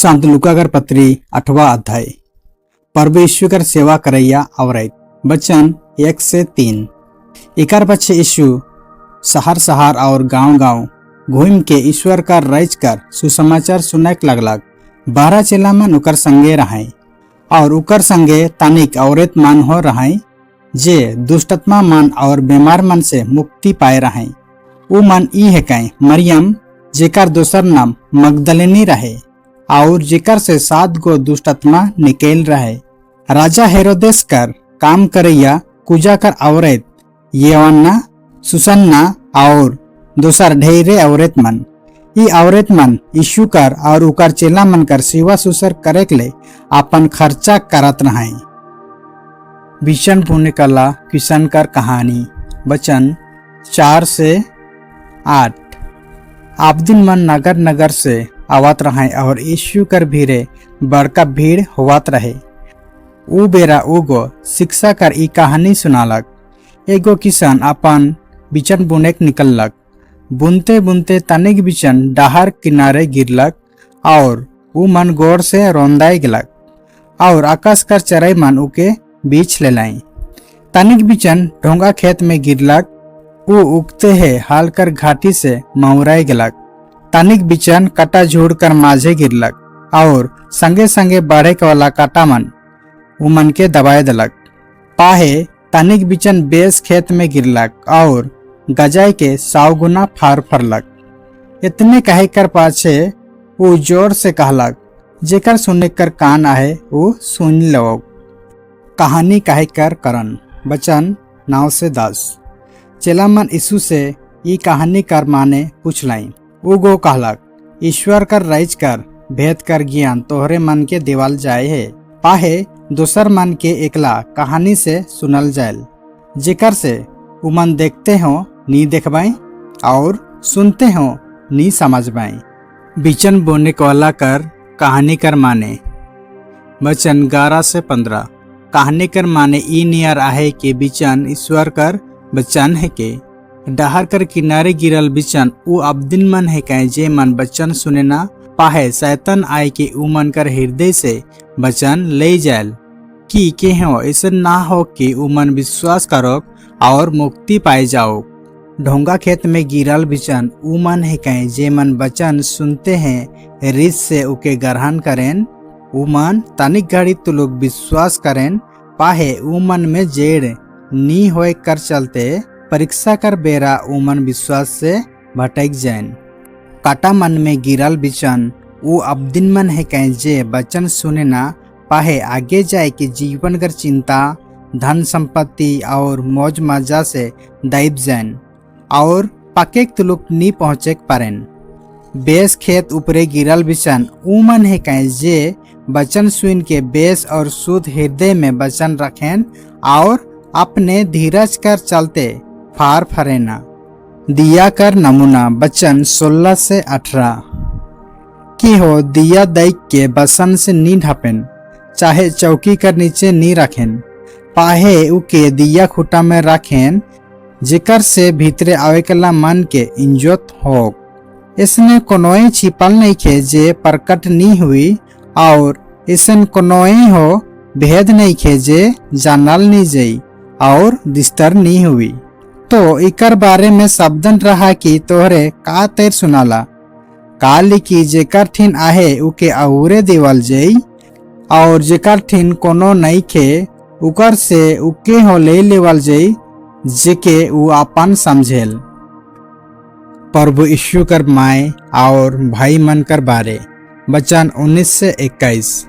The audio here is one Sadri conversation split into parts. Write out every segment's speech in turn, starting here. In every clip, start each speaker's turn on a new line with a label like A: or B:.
A: संत लूका पत्री 8वां अध्याय। प्रभु यीशु कर सेवा करैया औरत, वचन 1 से 3। एकर पछे यीशु शहर शहर और गांव गांव घूम के ईश्वर कर राज कर सुसमाचार सुनाए लगलक। 12 चेला मन उकर संगे रहे और उकर संगे तनिक औरत मन हो रहे, जे दुष्टात्मा मन और बीमार मन से मुक्ति पाए रहे। उ मन ई है मरियम, जेकर दोसर नाम मगदलिनी रहे और जेकर से सात गो दुष्टात्मा निकल रहे, राजा हेरोदेस कर काम करैया कुजा कर औरत योअन्ना, सुसन्ना और दोसर ढेरे औरत मन। ई औरत मन यीशु कर और उकर चेला मन कर सेवा सुसर करे के ले अपन खर्चा करत रहे। बिचन बुने कला किसान कर कहानी, वचन 4 से 8। आबदिन मन नगर नगर से आवत रहे और यीशु कर भीरे बड़का भीड़ होवत रहे। उ बेरा उगो शिक्षा कर ई कहानी सुनालक। एगो किसान अपन बिचन बुने निकललक। बुनते बुनते तनिक बिचन डहर किनारे गिरलक और उ मन गोड़ से रोंदाई गेलक और आकाश कर चराई मन उके बीछ लेलाई। तनिक बिचन ढोंगा खेत में गिरलक। उ उगते है हाल कर घाटी से मऊराई गेलक। तनिक बिचन काटा झूड़ कर माझे गिरलक और संगे संगे बढ़े वाला काटा मन उमन के दबाए दलक। पाहे तनिक बिचन बेस खेत में गिरलक और गजाय के 100 गुना फार फरलक। इतने कहे कर पाछे वो जोर से कहलक, जेकर सुने कर कान आहे, वो सुन लो। कहानी कहे कर करन, वचन 9 से 10। चेला मन यीशु से ई कहानी कर माने पूछलाई। उगो कहलक, ईश्वर कर राज कर भेद कर ज्ञान तोहरे मन के देवाल जाए है, पाहे दोसर मन के एकला कहानी से सुनल जायल, जेकर से उमन देखते हो नी देखबाई और सुनते हो नी समझबाई। बिचन बोने वाला कर कहानी कर माने, वचन 11 से 15। कहानी कर माने ई नियर आहे के बिचन ईश्वर कर बचन है के। डहर कर किनारे गिरल बिचन उ अबदिन मन है के जे मन बचन सुने ना, पाहे शैतान आए के उ मन कर हृदय से बचन ले जायल, कि के हो ऐसे ना हो कि उ मन विश्वास करो और मुक्ति पाए जाओ। ढोंगा खेत में गिरल बिचन उ मन है कहें जे मन बचन सुनते हैं, रिस से उके ग्रहण करें। उ मन तनिक घड़ी तुलुक विश्वास करें, पाहे उ मन में जेड़ नी होए कर चलते परीक्षा कर बेरा उमन विश्वास से भटक जाएन। काटा मन में गिरल बिचन उ अबदिन मन है कहें जे बचन सुने ना, पाहे आगे जाए कि जीवन कर चिंता, धन संपत्ति और मौज मजा से दैब जाएन और पके तुलुक नी पहुँचे पारेन। बेस खेत ऊपरे गिरल बिचन उ मन है कहें जे बचन सुन के बेस और शुद्ध हृदय में बचन रखें और अपने धीरज कर चलते फार फरेना। दिया कर नमूना, बचन 16 से 18। कि हो दिया दैक के बसन से नी ढापेन, चाहे चौकी कर नीचे नी रखेन, पाहे उके दिया खुटा में रखेन, जेकर से भीतरे आवे कला मन के इंजोत हो। इसने कोनोए छिपल नहीं खे जे प्रकट नी हुई और इसन कोनोए हो भेद नहीं खे जे जानल नी जई और दिस्तर नी हुई। तो इकर बारे में सावधान रहा कि तोहरे का तेर सुनाला, का लिखी जेकर ठिन आहे उके अउरे देवल जई और जेकर ठिन कोनो नहीं खे, उकर से उके हो ले लेवल जई जेके उ अपन समझेल। प्रभु यीशु कर माए और भाई मन कर बारे, वचन 19 से 21।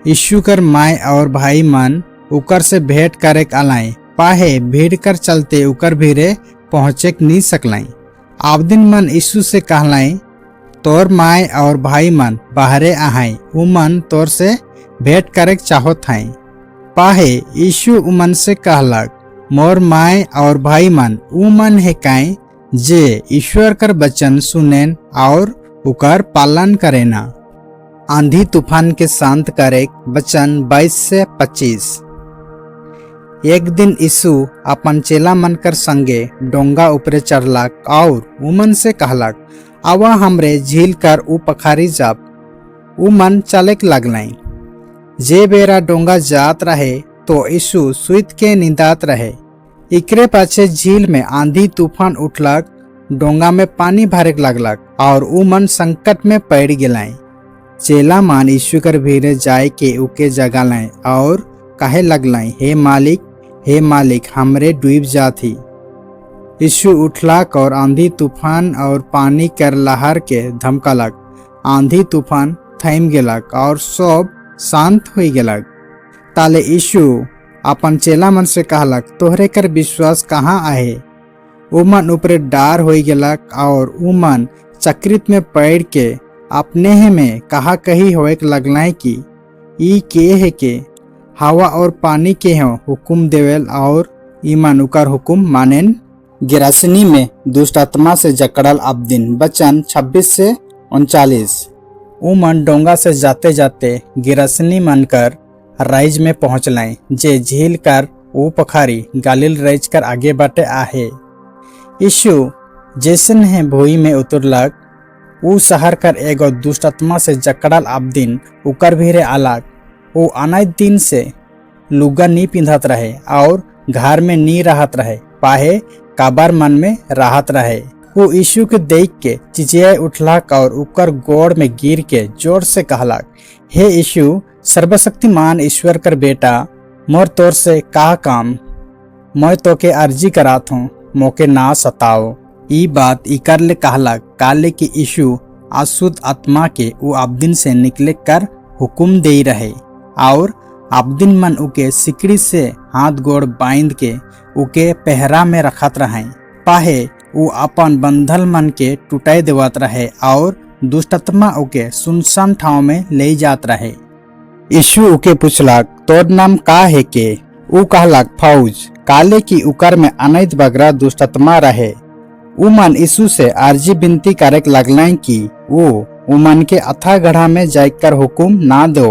A: यीशु कर माए और भाई मन उकर से भेंट करे अलाई, पाहे भीड़ कर चलते उकर भीरे पहुँचे नी सकलाई। आबदिन मन यीशु से कहलाई, तोर माए और भाई मन बाहरे आहाई, उमन तोर से भेंट करे चाहोत हाई। पाहे यीशु उमन से कहलक, मोर माए और भाई मन उमन है काई जे ईश्वर कर वचन सुनेन और उकर पालन करेना। आंधी तूफान के शांत करे, वचन 22 से 25। एक दिन यीशु अपन चेला मन कर संगे डोंगा ऊपरे चढ़लक और उमन से कहलक, आवा हमरे झील कर उ पखारी जाब। उ मन चलेक लगलें। जे बेरा डोंगा जात रहे तो यीशु सुइत के निंदात रहे। इकरे पाछे झील में आंधी तूफान उठलक, डोंगा में पानी भरेक लगलक और उ मन संकट में पड़ गेलें। चेला मन यीशु कर भीरे जाए के उके जगालें और कहे लगलें, हे मालिक, हे मालिक, हमरे डूब जाथी। यीशु उठलक और आंधी तूफान और पानी कर लहर के धमकलक। आंधी तूफान थम गेलक और सब शांत हो गेलक। ताले यीशु अपन चेला मन से कहलक, तोहरे कर विश्वास कहाँ आहे? उमन ऊपरे डार हो गेलक और उमन चक्रित में पड़ के अपने ही में कहा कही होए लगलें कि ई के है के हवा और पानी के हो हुकुम देवेल और ईमान उकर हुकुम मानेन। गिरासनी में दुष्ट आत्मा से जकड़ल अब्दिन, वचन 26 से 39। उमन डोंगा से जाते जाते गिरासनी मन कर राइज में पहुँचलें, जे झील कर ऊ पखारी गालिल राइज कर आगे बाटे आहे। यीशु जैसन है भूई में उतरलक, ऊ शहर कर एगो दुष्ट आत्मा से जकड़ल अब्दिन उकर भीरे आलक। वो अनाज दिन से लुगा नी पिंधत रहे और घर में नी रहत रहे, पाहे काबर मन में राहत रहे। वो यीशु के देख के चिचियाए उठलक और उकर गोड़ में गिर के जोर से कहलक, हे यीशु, सर्वशक्तिमान ईश्वर कर बेटा, मोर तोर से का काम? मैं तो के अर्जी करात हूँ, मोके ना सताओ। ई बात इकर ले कहलक काले कि यीशु अशुद्ध आत्मा के उ अब्दिन से निकले कर हुकुम दे रहे और अब्दिन मन उके सिकड़ी से हाथ गोड़ बांध के उके पहरा में रखत रहे। पाहे उ अपन बंधल मन के टूटाई देवत रहे और दुष्टात्मा उके सुनसान ठाव में ले जात रहे। यीशु उके पूछलक, तोर नाम का है के? उ कहलक, फौज, काले की उकर में अनैत बगरा दुष्टात्मा रहे। उमन यीशु से आरजी विनती करे लगलें कि वो उमन के अथा गढ़ा में जाकर हुकुम ना दो।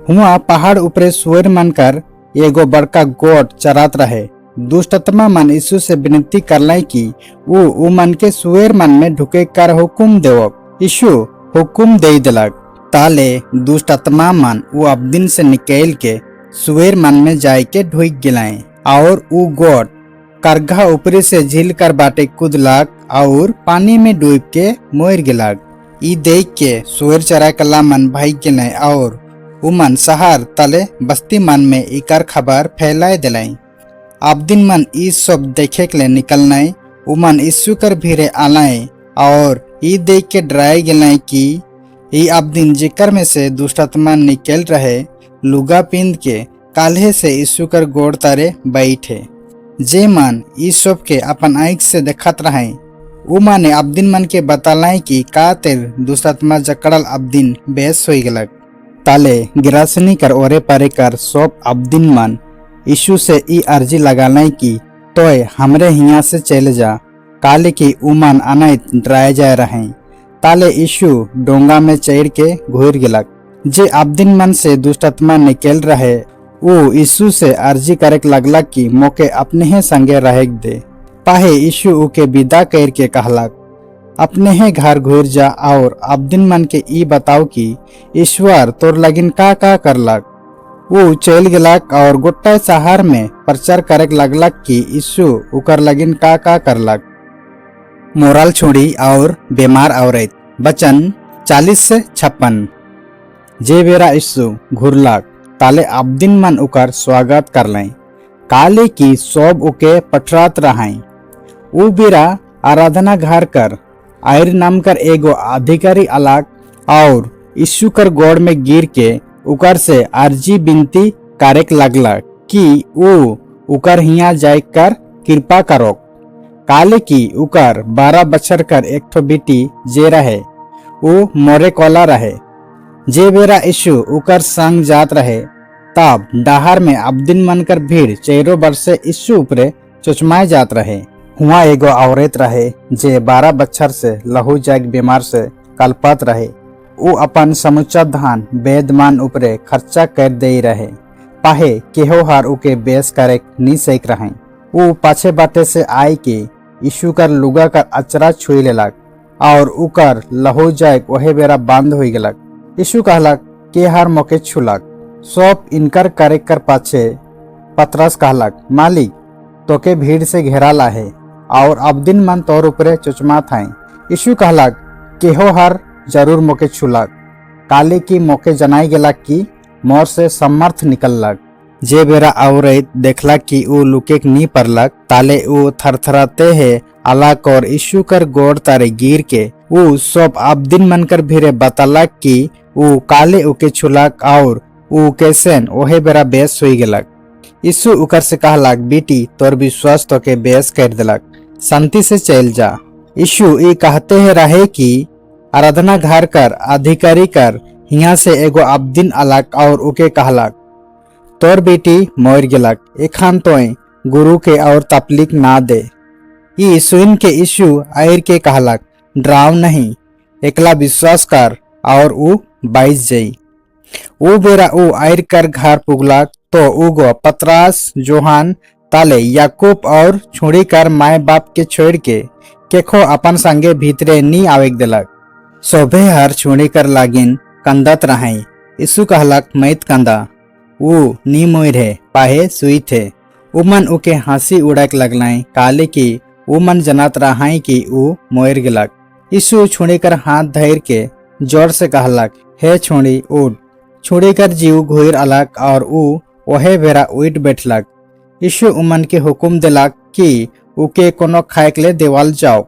A: हुआ पहाड़ ऊपरे सुअर मन कर एगो बड़का गोट चरात रहे। दुष्टात्मा मन यीशु से विनती करले कि वो उमन के सुअर मन में ढुके कर हुकुम देव। यीशु हुकुम दे दिलक। ताले दुष्टात्मा मन वो अब्दिन से निकल के सुअर मन में जाय के ढुक गिलाए और उ गोट करघा ऊपरे से झील कर बाटे कुदलक और पानी में डूब के मोर गिलक। ई देख के सुअर चराय कला मन भाग गेले और उमन शहर तले बस्ती मन में इकर खबर फैलाए दिलाई। अब्दिन मन ई सब देखे के लिए निकलने उमन यीशु कर भीरे आलाए और ई देख के डराए गेले कि ई अब्दिन जिकर में से दुष्टात्मा निकल रहे, लुगा पिंद के काल्हे से यीशु कर गोड़ तारे बैठे। जे मन ई सब के अपन आँख से देखत रहे, उ माने अब्दिन मन के बतलाए कि का तेर दुष्टात्मा जकड़ल अब्दिन बेस हो गलक। ताले गिरासनी कर ओरे पारे कर सब अब्दिन मन यीशु से ई अर्जी लगालें कि तोय हमरे हियाँ से चले जा, काले की उमन अनैत डराए जाए रहे। ताले यीशु डोंगा में चढ़ के घुर गेलक। जे अब्दिन मन से दुष्टात्मा निकल रहे, वो यीशु से अर्जी करे लगलक कि मोके अपने ही संगे रहे दे। पाहे यीशु उके विदा कर के कहलक, अपने ही घर घुर जा और अब्दिन मन के ई बताओ कि ईश्वर तोर लगिन का का करलक। वो चल गेलक और गोट्टा शहर में प्रचार करे लगलक कि यीशु उकर लगिन का का करलक। मोरल छोड़ी और बीमार औरत, वचन 40 से 56। जे बेरा यीशु घुरलक, ताले अब्दिन मन उकर स्वागत करलें, काले की सब उके पठरात रहाई। उ बेरा आराधना घर कर आयर नाम कर एगो अधिकारी अलग और यीशु कर गोड़ में गिर के उकर से अर्जी विनती करेक लगला कि ऊ उकर हिया जाय कर कृपा करो, काले की उकर 12 बछर कर एक ठो बेटी जे रहे, ऊ मोरे कोला रहे। जे बेरा यीशु उकर संग जात रहे, तब डाहर में अब्दिन मन कर भीड़ चेरो बर से यीशु ऊपरे चुचमाए जात रहे। हुआ एगो औरत रहे जे 12 बच्छर से लहू जाग बीमार से कलपत रहे। ऊ अपन समुच्चा धान वेदमान ऊपरे खर्चा कर दे रहे, पाहे केहो हार उके बेस करे नी सक रहे। ऊ पाछे बाटे से आए के यीशु कर लुगा कर अचरा छुई लेलक और उकर लहू जाए ओहे बेरा बंद हो गेलक। यीशु कहलक, "के हर मोके छुलक?" सब इनकार करे कर पाछे पतरस कहलक, "मालिक, तोके भीड़ से घेराल आहे और अबदिन मन तोर ऊपरे चुचमात हैं।" यीशु कहलक, "केहो हर जरूर मोके छुलक, काले की मोके जनाई गेलक कि मोर से समर्थ निकललक।" जे बेरा औरत देखलक कि ऊ लुकेक नी परलक, ताले ऊ थरथराते है अलक और यीशु कर गोड़ तारे गिर के ऊ सब अबदिन मन कर भीरे बतलक कि ऊ काले उके छुलक और ऊ कैसेन ओहे बेरा बेस होई गेलक। यीशु उकर से कहलक, "बेटी, तोर विश्वास तोके बेस कर दिलक, शांति से चल जा।" यीशु ये कहते है रहे कि आराधना घर कर अधिकारी कर हिया से एगो अबदिन अलक और उके कहलक, "तोर बेटी मर गेलक, एखान तोय गुरु के और तकलीफ ना दे।" ई सुन के यीशु आयर के कहलक, "डराव नहीं, एकला विश्वास कर और ऊ बाइच जाई।" ऊ बेरा ऊ आयर कर घर पुगलक तो उगो पतरास, जोहान, ताले याकूब और छुड़ी कर माय बाप के छोड़ के केखो अपन संगे भीतरे नी आवेक दिलक। सोभे हर छुड़ी कर लागिन कंदत रहे। यीशु कहलक, "मैत कंदा, ऊ नी मोर है, पाहे सुई थे।" उमन उके हंसी उड़क लगलाई, काले की उमन जनत रहाई कि ऊ मोर गेलक। यीशु छुड़ी कर हाथ धैर के जोर से कहलक, "हे छुड़ी, उठ।" छुड़ी कर जीव घुर अलक और ऊ ओहे बेरा उठ बैठलक। यीशु उमन के हुकुम दिलक कि उके कोनो खाए ले देवाल जाओ।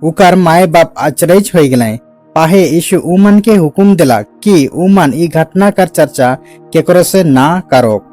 A: उकर माय बाप अचरज हो गए। पाहे यीशु उमन के हुकुम दिलक कि उमन ई घटना कर चर्चा केकरो से ना करो।